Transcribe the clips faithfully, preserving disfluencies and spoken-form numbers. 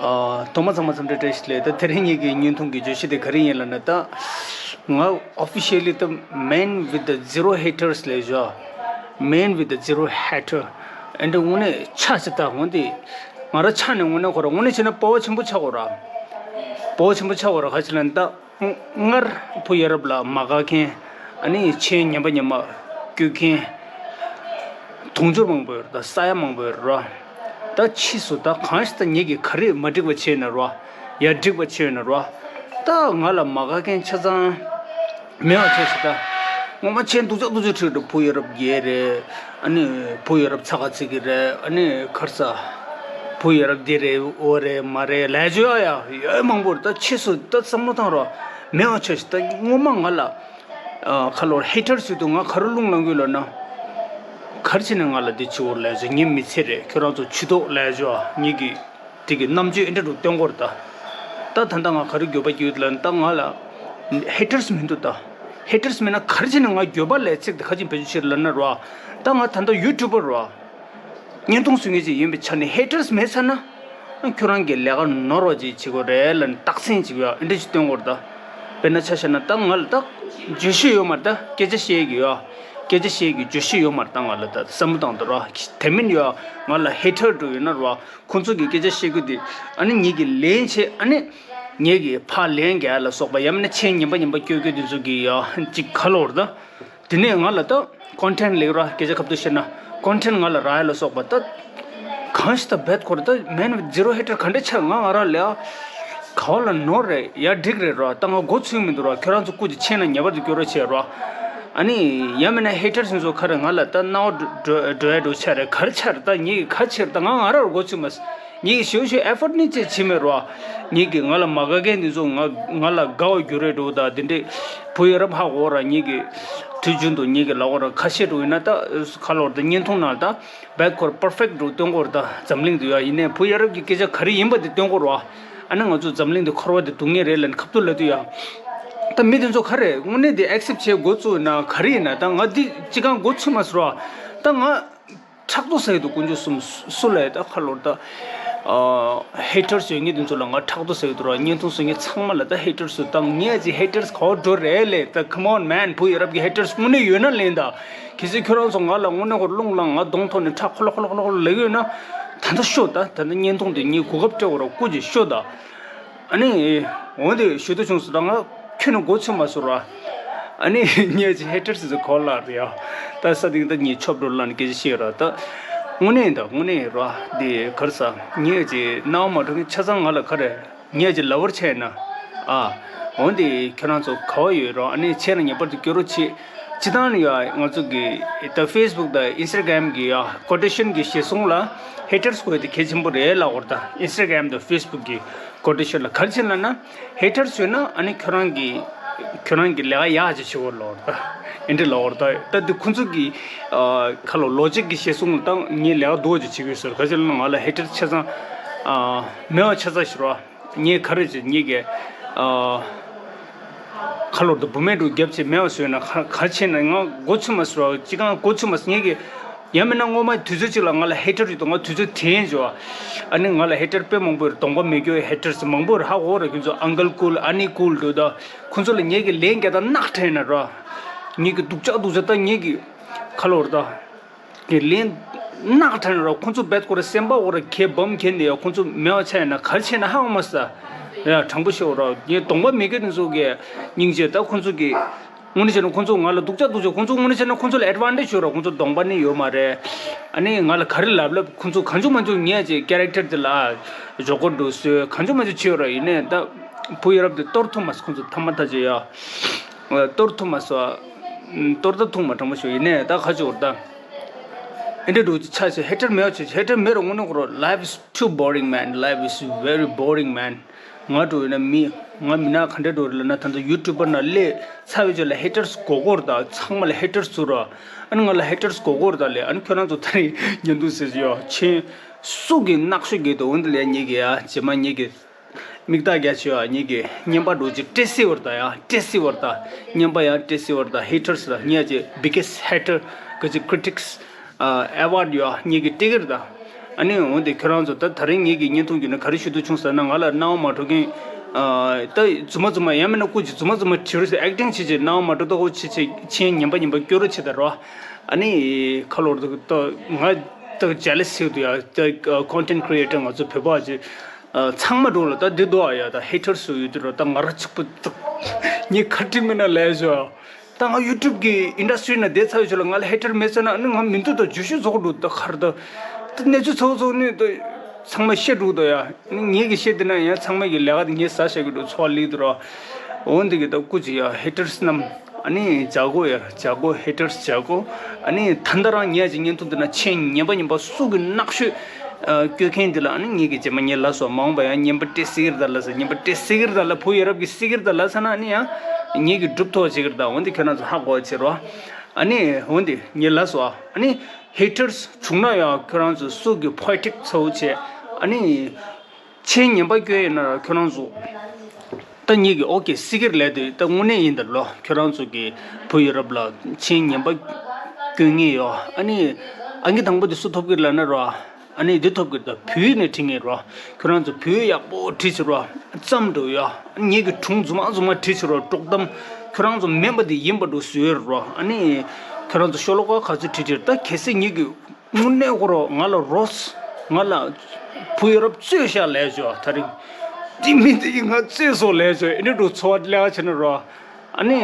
ཨ། ཐོག་མ་ཚང་མ་འཚམས་འདྲི་བཀྲ་ཤིས་བདེ་ལེགས། ད་དེ་རིང་ངེད་ཀྱི་བརྙན་ཐུང་གི་བརྗོད་གཞི་དེ་ག་རེ་ཡིན་ལབ་ན། ད་ང་officially the man with the zero haters ལབ་ཞོ། Man with the zero hater. ཨེ་འདྲ་དངོས་གནས་ཆགས་ཤིག་ད་འོན་ཏེ། ང་རང་ཆགས་ནས་དངོས་གནས་ཁོ་རང་དངོས་གནས་བྱས་ན་དཔའ་བོ་ཆེན་པོ་ཆགས་དགོས་ར། དཔའ་བོ་ཆེན་པོ་ཆགས་དགོས་ར། ག་ཅི་ལབ་ན་ད། སྔར་བུ་ཡ་རབས་ལ་མ་དགའ་མཁན། ཨ་ནི་མཆན་ངན་པ་ངན་པ་སྐྱོད་མཁན། དུང་ཕྱུར་མང་པོ་ཡོད་རེད། ད་ས་ཡ་མང་པོ་ཡོད་རེད་ར། ད་ཕྱིས་སུ་ད་གང་ཞིག་ད་ངེད་ཀྱིས་ག་རེ་མ་འགྲིག་པ་བྱས་ན་ར། ཡ་འགྲིག་པ་བྱས་ན་ར། ད་ང་ལ་མ་དགའ་མཁན་ཆ་ཚང་མེད་པ་བྱས་ཤིག་ད་ངོ་མ་མཆན་སྡུག་ཅག་སྡུག་ཅག་བྲིས་འདུག་བུ་ཡ་རབས་རྒྱལ་རེད། ཨ་ནི་བུ་ཡ་རབས་ཚ་ག་ཚིག་གི་རེད། ཨ་ནི་ཁར་ས་བུ་ཡ་རབས་འདི་རེད་འོ་རེད་མ་རེད་ལས་བྱོས་ཨ་ཡ་ཡོད་མང་པོ་རེད། ད་ཕྱིས་སུ་ད་བསམ་བློ་བཏང་རོགས། མེད་པ་བྱས་ཤིག་ད་ངོ་མ་ང་ལ་ཨ་ཁ་ལོར་haters ཡོད་དུས་ང་ག་རེ་རླུང་ལངས་གི་ལབ་ན། ག་རེ་བྱས་ནས་ང་ལ་འདི་བྱེད་འོར་ལས་བྱོས། ངའི་མི་ཚེ་རེད། ཁྱོད་རང་ཚོ་ཇུས་གཏོགས་ལས་བྱོས་ཨ། ངེད་ཀྱི་དེ་གི་རྣམ་དཔྱོད་ཨེ་འདྲ་འདུག་སྟོན་གོ་ར་ད། ད་ད་ལྟ་ང་ག་རེ་འགྱོད་པ་སྐྱེ་ཡོད་ལབ་ན། ད་ང་ལ་haters མི་འདུག་ད་haters མེད་ན་ག་རེ་བྱས་ནས་ང་འགྱོད་པ་ལས་ཚིག་དེ་ཁ་ཅིག་བེད་སྤྱོད་བྱེད་ལབ་ན་ར། ད་ང་ད་ལྟ་ཡུ་ཊུབ་པར་ར། བརྙན་ཐུང་བཟོ་མཁན་ཅིག་ཡིན་པའི་ཆ་ནས་haters མེད་ཚར་ན། ཁྱོད་རང་གི་ལས་ཀ་ནོར་བ་ཅིག་བྱེད་དགོས་རེད་ལབ་ནས་རྟགས་མཚན་ཅིག་ཡོད་ཨེ་འདྲ་ཞིག་སྟོན་གོ་ར་ད། དཔེར་ན་ཆ་བཞག་ན་ད་ང་ལ་ད་བརྗོད་གཞི་ཡོད་མ་རེད། ད་སྐད་ཆ་བཤད་ཀྱི་ཡོད། སྐད་ཆ་བཤད་ཀྱི་བརྗོད་གཞི་ཡོད་མ་རེད། ད་ང་ལ་ད་བསམ་བློ་བཏང་དུས་ར། དེ་མིན་ཡོད་ང་ལ་hater འགྲོ་ཡོད་ན་ར། ཁོང་ཚོ་གི་སྐད་ཆ་བཤད་རྒྱུ་དེ་ཨ་ནི་ངེད་ཀྱི་ལན་བྱེད། ཨ་ནི་ངེད་ཀྱི་ཕར་ལན་རྒྱག་ལ་སོགས་པ། ཡང་མིན་ན་མཆན་ངན་པ་ངན་པ་སྐྱོད་སྐྱོད་དེ་ཚོ་གི་ཡ་ཅིག་ཁ་ལོར་ད། དེ་ནས་ང་ལ་ད་content ལེགས་ར། སྐད་ཆ་ཁ་ཐུག་བཤད་ན་content ང་ལ་རག་ཡ་ལ་སོགས་པ་ད། གང་ཞིག་ད་བེད་ཁོ་ར་ད་man with zero hater ག་འདྲ་ཆགས། ང་ང་རང་ལས་ཨ་ག་བ་ལ་ནོར་རེད་ཡ་འགྲིག་རེད་ར། ད་ང་མགོ་ཚོས་མི་འདུག་ར། ཁྱོད་རང་ཚོ་སྐུ་མཁྱེན་ན་ཉེས་པ་དེ་སྐྱོན་རོགས་བྱེད་ར། ཨ་ནི་ཡང་མིན་ན་haters ཚོ་ཁ་རེ་ང་ལ་ད་སྣང་བ་འགྲོ་འགྲོ་ཡ་འགྲོ་ཆ་རེད། ག་རེ་ཆ་རེད། ད་ངེད་ཀྱི་ག་ཆེར་ད་ང་ང་རང་མགོ་ཚོས་མ་སོང་། ངེད་ཀྱི་ཞེ་པོ་ཞེ་effort ནི་ཅེས་བྱེད་མེད་རོ། ངེད་ཀྱི་ང་ལ་མ་དགའ་མཁན་འདི་ཚོ་ང་ང་ལ་དགའ་བ་རྒྱུ་རེད་འགྲོ། ད་འདི་འདྲས་བུ་ཡ་རབས་ཧ་གོ་ར། ངེད་ཀྱི་དུས་རྒྱུན་དུ་ངེད་ཀྱི་ལ་གོ་ར་ཁ་ཤས་འགྲོ་ཡིན་ན། ད་ཁ་ལོར་ད་བརྙན་ཐུང་ནང་ད་བེད་ཁོར་perfect འགྲོ་སྟོན་གོ་ར། ད་འཛམ་གླིང་དུ་ཡ་ཡིན་ནའི་བུ་ཡ་རབས་ཀྱི་སྐད་ཆ་ག་རེ་ཡིན་པ་དེ་སྟོན་གོ་ར། ཨ་ནི་ང་ཚོ་འཛམ་གླིང་དུ་འཁོར་བ་དེ་སྡུག་བསྔལ་རེད་ལབ་ནས་ཁ་ཐུག་ལབ་དུས་ཡ། ད་མི་དེ་ཚོ་ག་རེ་དངོས་གནས་དེ་accept བྱེད་འགོ་བཙུགས་ན་ག་རེ་ཡིན་ན། ད་ང་འདི་ཅི་གང་འགོ་ཚུགས་མ་སོང་ར། ད་ང་ཕྲག་དོག་ཟ་ཡི་འདུག་དཀོན་མཆོག་གསུམ། སུ་ལ་ཡ་ད་ཁ་ལོར་ད་haters ཡོད་ངེས་དེ་ཚོ་ལ་ང་ཕྲག་དོག་ཟ་ཡི་འདུག་ར། བརྙན་ཐུང་བཟོ་མཁན་ཚང་མ་ལ་ད་haters ཚོ་ད་ངས་ཅི་haters ག་བ་འགྲོ་རེད་ལས། ད་come on man བུ་ཡ་རབས་ཀྱི་haters དངོས་གནས་ཡོད་ན་ལེན་ད། གལ་སྲིད་ཁྱོད་རང་ཚོ་ང་ལ་དངོས་གནས་ཁོ་རླུང་ལངས་ང་གདོང་ཐོག་ནས་ཁྲག་ཁོ་ལོ་ཁོ་ལོ་ཁོ་ལོ་ལབ་ཡོད་ན། ད་ལྟ་ཤོག་ད་ད་ལྟ་བརྙན་ཐུང་དེ་ངས་གོ་སྐབས་སྤྲད་འོ་ར། སྐུ་མཁྱེན་ཤོག་ད། ཨ་ནི། འོན་ཏེ་ཞུ་དོ་བྱུང་སོང་ད་ང་ཁྱོན་ནས་མགོ་ཚོས་མ་སོང་ར། ཨ་ནི་ངས་ཅི་haters ཚོ་གོ་ལ་རེད་ཡ། ད་ས་སྟེང་ད་ངས་ཆོབ་འགྲོ་ལ་ནི་སྐད་ཆ་བཤད་ར་ད། དངོས་གནས་ད་དངོས་གནས་ར་འདི་གར་ས་ངས་ཅི་སྣང་བ་མ་འགྲོ་མཁན་ཆ་ཚང་ང་ལ་ག་རེ། ངས་ཅི་ལབ་པར་བྱས་ན། ཨ། འོན་ཏེ་ཁྱོད་རང་ཚོ་ག་བ་ཡོད་ར། ཨ་ནི་བྱས་ན་ངེས་པར་དུ་སྐྱོ་རོགས་བྱེད། སྤྱི་བཏང་ནི་ཡ་ང་ཚོ་གི་ད་Facebook དང་Instagram གི་ཡ་quotation གི་ཞེ་སོང་ལ་haters དགོས་དེ་གལ་ཆེན་པོ་རེད་ལབ་པར་ད། Instagram དང་Facebook གི་quotation ལ་ག་རེ་བྱས་ལབ་ན། haters ཡོད་ན་ཨ་ནི་ཁྱོད་རང་གི་ཁྱོད་རང་གི་ལས་ཀ་ཡག་ཅིག་བྱེད་དགོས་ལབ་པར་ད། ཨེ་འདྲ་ལབ་པར་ད། ད་འདི་ཁོང་ཚོ་གི་ཨ་ཁ་ལོ་logic གི་ཞེ་སོང་ལ་ད་ངས་ལས་ཀ་སྡུག་ཅིག་བྱེད་དགོས་ཟེར། ག་རེ་བྱས་ལབ་ན་ང་ལ་haters ཆ་ཚང་ཨ་མེད་པ་ཆ་ཚང་ཞིག་རོ། ངས་ག་རེ་བྱེད་ངེད་ཀྱི་ཨ་ཁ་ལོར་དུ་བུ་མེད་འགྲོ་རྒྱབ་ཆེ་མེད་པ་བཟོས་ན་ག་ག་བྱས་ན་ང་མགོ་ཚོས་མ་སོང་ར། ཅི་གང་མགོ་ཚོས་མ་སོང་། ངེད་ཀྱི་ཡང་མིན་ན་སྔོན་མ་དུས་ཚོད་ཅིག་ལ་ང་ལ་haters ཡོད་དོ། ང་དུས་ཚོད་དྲན་བྱུང་བ། ཨ་ནི་ང་ལ་haters དཔེ་མང་པོ་ཡོད། གདོང་པ་མེད་རྒྱུ་haters མང་པོ་ཡོད། ཧ་གོ་ར། ཁྱོད་ཚོ་uncle cool ཨ་ནི་cool འགྲོ་ད། ཁོང་ཚོ་ལ་ངེད་ཀྱི་ལན་རྒྱག་ད་ནག་དྲན་ན་ར། ངེད་ཀྱི་སྡུག་ཅག་སྡུག་ཅག་ད་ངེད་ཀྱི་ཁ་ལོར་ད། གི་ལན་ནག་དྲན་ར། ཁོང་ཚོ་བེད་ཁོ་ར་སེམས་པ་འོ་ར་གས་བམ་གས་ནས་ཡ། ཁོང་ཚོ་མེད་པ་ཆ་ཡིན་ན་ག་རེ་བྱས་ན་ཧ་གོ་མ་སོང་། ཡ་དྲང་པོ་ཤོད་ར། ངས་གདོང་པ་མེད་མཁན་ཚོ་གི་སྙིང་རྗེ་ད་ཁོང་ཚོ་གི་དངོས་གནས་བྱས་ན་ཁོང་ཚོ་ང་ལ་སྡུག་ཅག་སྡུག་ཅག་ཁོང་ཚོ་དངོས་གནས་བྱས་ན་ཁོང་ཚོ་ལ་advantage ཡོད་ར། ཁོང་ཚོ་གདོང་པ་ནི་ཡོད་མ་རེད། ཨ་ནི་ང་ལ་ག་རེ་ལབ་ལབ་ཁོང་ཚོ་གང་བྱུང་མང་བྱུང་ངས་ཅིག་character དེ་ལ་འཇོག་གོ་འགྲོ་སོས་གང་བྱུང་མང་བྱུང་བྱས་ཡོད་ར། ཡིན་ནའི་ད་བུ་ཡ་རབས་དེ་གཏོར་ཐུབ་མ་སོང་། ཁོང་ཚོ་ཐ་མ་ཐ་ཆད་ཡ་གཏོར་ཐུབ་མ་སོང་། གཏོར་ད་ཐུབ་མ་དྲང་པོ་ཤོད། ཡིན་ནའི་ད་ཁ་ཆུ་བར་ད། ཨེ་འདྲ་འགྲོ་ཆ་ཆེ་hater མེད་ཆེ་hater མེད་རུང་ངོ་ནི་ཁོ་རོ། Life is too boring man, life is very boring man. ང་འགྲོ་ཡིན་ན་མི་ང་མི་ན་ག་འདྲ་འགྲོ་རེད་ལབ་ན། ད་ལྟ་YouTuber ན་སླེབས་ཚར་བའི་རྗེས་ལ་haters དགོས་དགོས་རེད་ད། ཚང་མ་ལ་haters ཚུར་རོ། ཨ་ནི་ང་ལ་haters དགོས་དགོས་རེད་ད་ལས། ཨ་ནི་ཁྱོད་རང་ཚོ་ད་རིང་ཉན་འདུག་ཟེར་ཡོ་ཆེན་སུ་གི་ནག་ཤོས་གི་དོ་འོན་ད་ལས་ཉེ་གི་ཡ་ཇེ་མ་ཉེ་གི་མིག་ལྟ་རྒྱ་ཆེ་བ་ཉེ་གི་བརྙན་པ་འགྲོ་ཅིག་བཀྲེས་སི་བར་ད་ཡ་བཀྲེས་སི་བར་ད། བརྙན་པ་ཡ་བཀྲེས་སི་བར་ད། Haters ད་ཉེ་ཅི་biggest hater གི་ཅི་critics ཨ་award ཡོ་ཉེ་གི་ཏི་གིར་ད། ཨ་ནི་འོན་ཏེ་ཁྱོད་རང་ཚོ་ད་ད་རིང་ངེད་ཀྱི་བརྙན་ཐུང་བརྒྱུད་ནས་ག་རེ་ཞུ་འདོད་བྱུང་ཟེར་ན། ང་ལ་སྣང་བ་མ་འགྲོ་མཁན་ཨ་ད་རྫུན་མ་རྫུན་མ་ཡང་མིན་ན་སྐུ་མཁྱེན་རྫུན་མ་རྫུན་མ་བྲིས་རེད་ཟེར་ཨེག་ཊིང་བྱེད་བྱེད་སྣང་བ་མ་འགྲོ་ད་ཁོ་བྱེད་བྱེད་མཆན་ངན་པ་ངན་པ་སྐྱོ་རུ་བྱེད་ད་རོ། ཨ་ནི་ཁ་ལོར་ད་ད་ང་ད་ཇེ་ལེ་སི་ཚིག་འདུག་ཡ། ད་ཀོན་ཊེན་ཊི་ཀི་རི་ཨེ་ཊར་ང་ཚོ་བོད་པ་ཅིག་ཨ་ཚང་མ་འགྲོ་ལ་ད་འདི་འདུག་ཨ་ཡ། ད་ཧེ་ཊར་སུ་ཡོད་དུས་རོ། ད་ང་ར་གཅིག་པུ་ད་ངས་ཁ་བྲིས་མིན་ན་ལས་བྱོས། ད་ང་ཡུ་ཊུབ་ཀྱི་ཨིན་ཌ་སི་ཊི་རི་ནང་བསྡད་ཚར་ཡོད་ཆོག་ལ། ང་ལ་ཧེ་ཊར་མེད་ཟེར་ན་ཨ་ནི་ང་མི་འདུག་ད་བརྗོད་གཞི་བཟོ་གི་འདུག་ད་ཁར་ད་ད་གནས་ཚུལ་ཚོགས་ཚོགས་ནི་ད་ཚང་མ་བཤད་འགྲོ་གི་འདུག་ཡ། ཨ་ནི་ངེད་ཀྱི་བཤད་དེ་ན་ཡང་ཚང་མ་གི་ལས་ཀ་དེ་ངས་ཟ་བཞག་གི་འདུག་ཚོགས་ལིག་འདུག་རོ། འོན་ཏེ་གི་ད་སྐུ་མཁྱེན་ཡ་ཧེ་ཊར་སི་རྣམས་ཨ་ནི་བྱ་དགོས་ཡ། བྱ་དགོས། ཧེ་ཊར་སི་བྱ་དགོས། ཨ་ནི་ད་ལྟ་རང་ཉལ་ཅིག་བརྙན་ཐུང་འདི་ན་མཆན་ངན་པ་ངན་པ་སུ་གི་ནག་ཤོས་ཨ་སྐྱོ་མཁན་འདི་ལ་ཨ་ནི་ངེད་ཀྱི་རྗེས་མ་ངས་ལབ་སོང་། མ་འོངས་པ་ཡང་ངན་པ་སྤྲད་སྲིད་ཀྱི་རེད་ད་ལབ་ཟེར། ངན་པ་སྤྲད་སྲིད་ཀྱི་རེད་ད་ལབ། བུ་ཡ་རབས་ཀྱི་སྲིད་ཀྱི་རེད་ད་ལབ་ཟེར་ན་ཨ་ནི་ཡང་ངེད་ཀྱི་སྒྲུབ་ཐོག་བྱེད་ཀྱི་རེད་ད། འོན་ཏེ་ཁྱོད་རང་ཚོ་ཧ་གོ་བྱེད་རོགས། ཨ་ནི་འོན་ཏེ་ངས་ལབ་སོང་། ཨ་ནི་ཧེ་ཊར་སི་བྱུང་ན་ཡང་ཁྱོད་རང་ཚོ་སུ་གི་པོ་ལི་ཊིག་སི་ཚ་བོ་བྱེད། ཨ་ནི་མཆན་ངན་པ་སྐྱོན་ཡིན་ན་ཁྱོད་རང་ཚོ་ད་ངེད་ཀྱི་ཨོ་ཀེ་སྲིད་ཀྱི་རེད་ལབ་དུས་ད་དངོས་གནས་ཡིན་ད་ལོ། ཁྱོད་རང་ཚོ་གི་བུ་ཡ་རབས་ལ་མཆན་ངན་པ་སྐྱོན་ངེས་ཡོད། ཨ་ནི་ཨང་ཀི་དང་པོ་དེ་སུ་ཐོབ་ཀྱི་རེད་ལབ་ན་རོ། ཨ་ནི་འདི་ཐོབ་ཀྱི་རེད་ད། བོད་ནས་བྲིས་ངེས་རོ། ཁྱོད་རང་ཚོ་བོད་ཡག་པོ་བྲིས་ཆེ་རོ། ཙམ་འགྲོ་ཡོད། ངེད་ཀྱི་སྒྲུང་རྫུན་མ་རྫུན་མ་བྲིས་ཆེ་རོ། དཀྲོག་གཏམ་ཁྱོད་རང་ཚོ་མིན་པ་དེ་ཡིན་པ་འགྲོ་བཟོས་རོ། ཨ་ནི་ཁྱོད་རང་ཚོ་ཤོ་ལོ་ཀ་ག་ཚོད་བྲིས་བྲིས་ད་གལ་སྲིད་ངེད་ཀྱི་དངོས་གནས་ཁོ་རོ་ང་ལ་རོས་ང་ལ་བུ་ཡ་རབས་རྩོད་ཤག་ལས་བྱོས་ད་རིང་། དེ་མིན་དེ་ཡིན་ང་རྩོད་སོང་ལས་བྱོས། ཨེ་འདྲ་འགྲོ་ཚོར་བ་ལས་ཀ་བྱེད་ན་རོ། ཨ་ནི་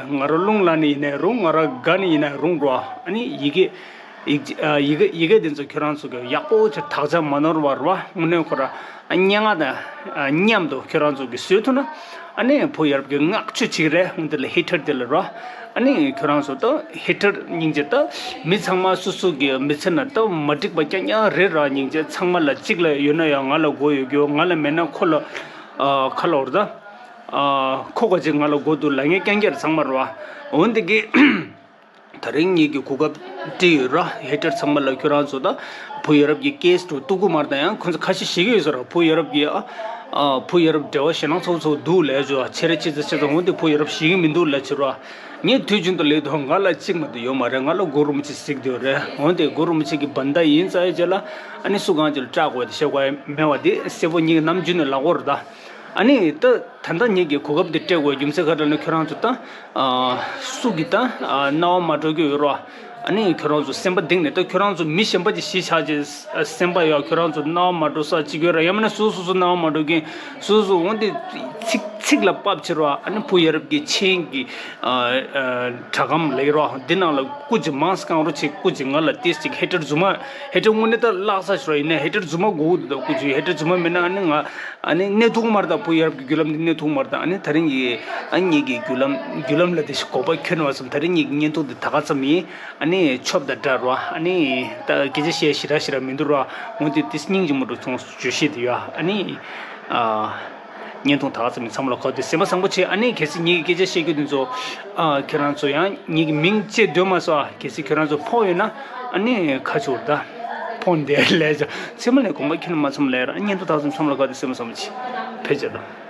ང་རང་རླུང་ལ་ནི་ཡིན་ནའི་རུང་། ང་རང་དགའ་ནི་ཡིན་ནའི་རུང་རོ། ཨ་ནི་ཡི་གེ་ཡི་གེ་ཡི་གེ་ཡི་གེ་དེ་ཚོ་ཁྱོད་རང་ཚོ་གི་ཡག་པོ་ཆེ་དག་ཆ་མ་ནོར་བ་རོ། དངོས་གནས་ཁོ་ར་སྙན་ངག་དང་མཉམ་དུ་ཁྱོད་རང་ཚོ་གི་བཟོས་ཐུབ་ན། ཨ་ནི་བུ་ཡ་རབས་ཀྱི་བསྔགས་བརྗོད་ཅིག་རེད། འོན་ཏེ་ལ་ཧེ་ཊར་དེ་ལ་རོ། ཨ་ནི་ཁྱོད་རང་ཚོ་ད་ཧེ་ཊར་སྙིང་རྗེ་ད་མི་ཚང་མ་སོ་སོ་གི་མི་ཚེ་ན་ད་མ་འགྲིག་པ་རྐྱང་རྐྱང་རེད་ར། སྙིང་རྗེ་ཚང་མ་ལ་གཅིག་ལ་ཡོད་ན་ཡང་ང་ལ་མགོ་ཡོད་རྒྱུ། ང་ལ་མེད་ན་ཁོ་ལ་ཨ་ཁ་ལོར་ད་ཨ་ཁོ་ག་ཅིག་ང་ལ་མགོ་འདུག་ལ་ངས་རྐྱང་རྐྱང་རེད་ཚང་མ་རོ། འོན་ཏེ་གི་ད་རིང་ངེད་ཀྱི་གོ་སྐབས་སྤྲད་ཡོད་ར། ཧེ་ཊར་ཚང་མ་ལ་ཁྱོད་རང་ཚོ་ད་བུ་ཡ་རབས་ཀྱི་ཀེ་སི་འགྲོ་གཏུག་གི་མ་རེད་ད། ཡང་ཁོ་ཚོ་ཁ་ཤས་ཤིག་ཡོད་ཟེར་ར། བུ་ཡ་རབས་ཀྱི་ཨ་ཨ་བུ་ཡ་རབས་འབྲེལ་བ་ཞེད་སྣང་ཚ་བོ་ཚ་བོ་འདུག་ལས་བྱོས། ཆེ་རེ་ཆེ་ཚ་ཆེ་ཚ་འོན་ཏེ་བུ་ཡ་རབས་ཤེས་ཀྱི་མི་འདུག་ལ་བྱེད་རོགས། ངས་དུས་རྒྱུན་དུ་ལས་དོ་ང་ལ་གཅིག་མ་གཏོགས་ཡོད་མ་རེད། ང་ལ་གུ་རུ་རིན་པོ་ཆེ་གཟིགས་བསྡད་ཡོད་རེད། འོན་ཏེ་གུ་རུ་རིན་པོ་ཆེ་གི་བན་ད་ཡིན་ཙང་ཡོད་ཅེ་ལ་ཨ་ནི་སུ་གང་ཅིག་ལ་སྐྲག་དགོས་ཏེ་བཤད་དགོས་མེད་པ་དེ་གསལ་པོ་ངེད་ཀྱི་ནམ་རྒྱུན་ནས་ལབ་ཀྱི་ཡོད་རེད་ད། ཨ་ནི་ད་ད་ལྟ་ངེད་ཀྱི་གོ་སྐབས་དེ་སྤྲད་དགོས་རྒྱུ་མཚན་ག་རེ་ལབ་ན། ཁྱོད་རང་ཚོ་ད་ཨ་སུ་གི་ད་ཨ་སྣང་བ་མ་འགྲོ་རྒྱུ་ཡོད་རོགས། ཨ་ནི་ཁྱོད་རང་ཚོ་སེམས་པ་གཏིང་ནས་ད་ཁྱོད་རང་ཚོ་མི་གཞན་པ་ཅིག་གཞིས་ཆགས་ཀྱི་སེམས་པ་ཡོད། ཁྱོད་རང་ཚོ་སྣང་བ་མ་འགྲོ་ས་གཅིག་ཡོད་ར། ཡང་མིན་ན་སོ་སོ་སོ་སོ་སྣང་བ་མ་འགྲོ་མཁན་སོ་སོ་འོན་ཏེ་ཚིག་ཚིག་ལ་དཔག་བྱེད་རོགས། ཨ་ནི་བུ་ཡ་རབས་ཀྱི་མཆན་གྱི་ཨ་ཨ་སྒྲ་སྒམ་ལས་རོགས། འདི་ནང་ལ་སྐུ་མཁྱེན་མང་སྐང་རོ་ཆེ། སྐུ་མཁྱེན་ང་ལ་ཏིས་ཅིག་ཧེ་ཊར་རྫུན་མ་ཧེ་ཊར་དངོས་གནས་ད་བརླག་ས་ཞིག་རོགས། ཡིན་ནའི་ཧེ་ཊར་རྫུན་མ་དགོས་ཀྱི་འདུག་ད་སྐུ་མཁྱེན་ཧེ་ཊར་རྫུན་མ་མེད་ན་ཨ་ནི་ང་ཨ་ནི་གནས་ཐུབ་མ་རེད་ད། བུ་ཡ་རབས་ཀྱི་བརྒྱུད་ལམ་འདི་གནས་ཐུབ་མ་རེད་ད། ཨ་ནི་ད་རིང་གི་ཨ་ངེད་ཀྱི་བརྒྱུད་ལམ་བརྒྱུད་ལམ་ལ་དེ་ཞིག་གོ་བ་ཁྱོན་བ་སོང་། ད་རིང་ངེད་ཀྱི་བརྙན་ཐུང་འདི་ད་ག་ཙམ་ཡིན། ཨ་ནི་ཆོབ་ད་འདྲ་རོ། ཨ་ནི་ད་སྐད་ཆ་བཤད་ཞེ་དྲག་ཞེ་དྲག་མི་འདུག་རོ། འོན་ཏེ་དེ་སྙིང་རྗེ་མོ་འགྲོ་སོང་བརྗོད་གཞི་དེ་ཡོད། ཨ་ནི་ཨ་བརྙན་ཐུང་ད་ག་ཙམ་ཡིན་ཚང་མ་ལ་གོ་དེ་སེམས་པ་བཟང་པོ་བྱེད། ཨ་ནི་གལ་སྲིད་ངེད་ཀྱི་སྐད་ཆ་བཤད་རྒྱུ་དེ་ཚོ་ཨ་ཁྱེད་རང་ཚོ་ཡང་ངེད་ཀྱི་མིང་བཅས་འདོན་མ་སོང་། ཨ་གལ་སྲིད་ཁྱེད་རང་ཚོ་ཕོག་ཡོད་ན་ཨ་ནི་ཁ་ཆུར་ད་ཕོག་འདས་ལས་ཀྱང་ཚེ་མ་ལས་དགོངས་པ་ཁྱོན་ནས་མ་ཚོམ་ལས་ར། བརྙན་ཐུང་ད་ག་ཙམ་ཚང་མ་ལ་གོ་དེ་སེམས་པ་བཟང་པོ་བྱེད། ཕལ་ཆེར་ད།